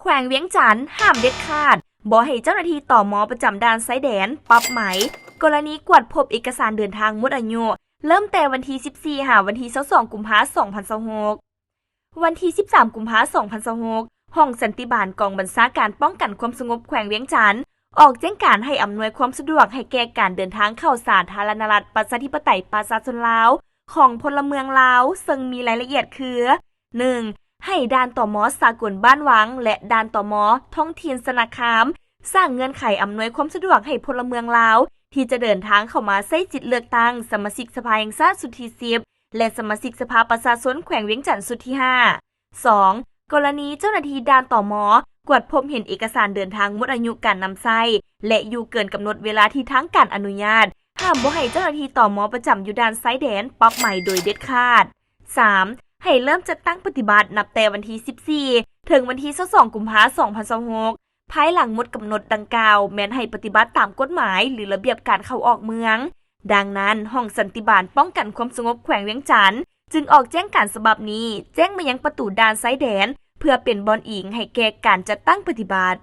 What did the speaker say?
ແຂວງວຽງຈັນ ຫ້າມເດັດຂາດ ບໍ່ໃຫ້ເຈົ້າໜ້າທີ່ ຕມ ປະຈຳດ່ານຊາຍແດນ ປັບໃໝ ກໍລະນີກວດພົບເອກະສານເດີນທາງໝົດອາຍຸ ເລີ່ມແຕ່ວັນທີສິບສີ່ ຫາວັນທີຊາວສອງ ກຸມພາ ສອງພັນຊາວຫົກ. ວັນທີສິບສາມ ກຸມພາ ສອງພັນຊາວຫົກ, ຫ້ອງສັນຕິບານກອງບັນຊາການປ້ອງກັນຄວາມສະຫງົບແຂວງວຽງຈັນ ອອກແຈ້ງການໃຫ້ອຳນວຍຄວາມສະດວກໃຫ້ແກ່ການເດີນທາງເຂົ້າສາທາລະນະລັດ ປະຊາທິປະໄຕ ປະຊາຊົນລາວ ຂອງພົນລະເມືອງລາວ, ເຊິ່ງມີລາຍລະອຽດຄື ໜຶ່ງ ໃຫ້ດ່ານ ຕມ ສາກົນບ້ານວັງ ແລະ ດ່ານ ຕມ ທ້ອງຖິ່ນຊະນະຄາມ ສ້າງເງື່ອນໄຂອຳນວຍຄວາມສະດວກໃຫ້ພົນລະເມືອງລາວ ທີ່ຈະເດີນທາງເຂົ້າມາໃຊ້ສິດເລືອກຕັ້ງສະມາຊິກສະພາແຫ່ງຊາດຊຸດທີສິບ ແລະ ສະມາຊິກສະພາປະຊາຊົນແຂວງວຽງຈັນຊຸດທີຫ້າ. ສອງ ກໍລະນີເຈົ້າໜ້າທີ່ດ່ານ ຕມ ກວດພົບເຫັນເອກະສານເດີນທາງໝົດອາຍຸການນຳໃຊ້ ແລະ ຢູ່ເກີນກຳນົດເວລາທີ່ທາງການອະນຸຍາດ, ຫ້າມບໍ່ໃຫ້ເຈົ້າໜ້າທີ່ ຕມ ປະຈຳຢູ່ດ່ານຊາຍແດນປັບໃໝໂດຍເດັດຂາດ. ສາມ ໃຫ້ເລີ່ມຈັດຕັ້ງປະຕິບັດນັບແຕ່ວັນທີສິບສີ່ ເຖິງວັນທີຊາວສອງ ກຸມພາ ສອງພັນຊາວຫົກ. ພາຍຫຼັງໝົດກຳນົດດັ່ງກ່າວ ແມ່ນໃຫ້ປະຕິບັດຕາມກົດໝາຍ ຫຼື ລະບຽບການເຂົ້າອອກເມືອງ. ດັ່ງນັ້ນ, ຫ້ອງສັນຕິບານປ້ອງກັນຄວາມສະຫງົບແຂວງວຽງຈັນ ຈຶ່ງອອກແຈ້ງການສະບັບນີ້ ແຈ້ງມາຍັງປະຕູດ່ານຊາຍແດນ ເພື່ອເປັນບ່ອນອີງໃຫ້ແກ່ການຈັດຕັ້ງປະຕິບັດ.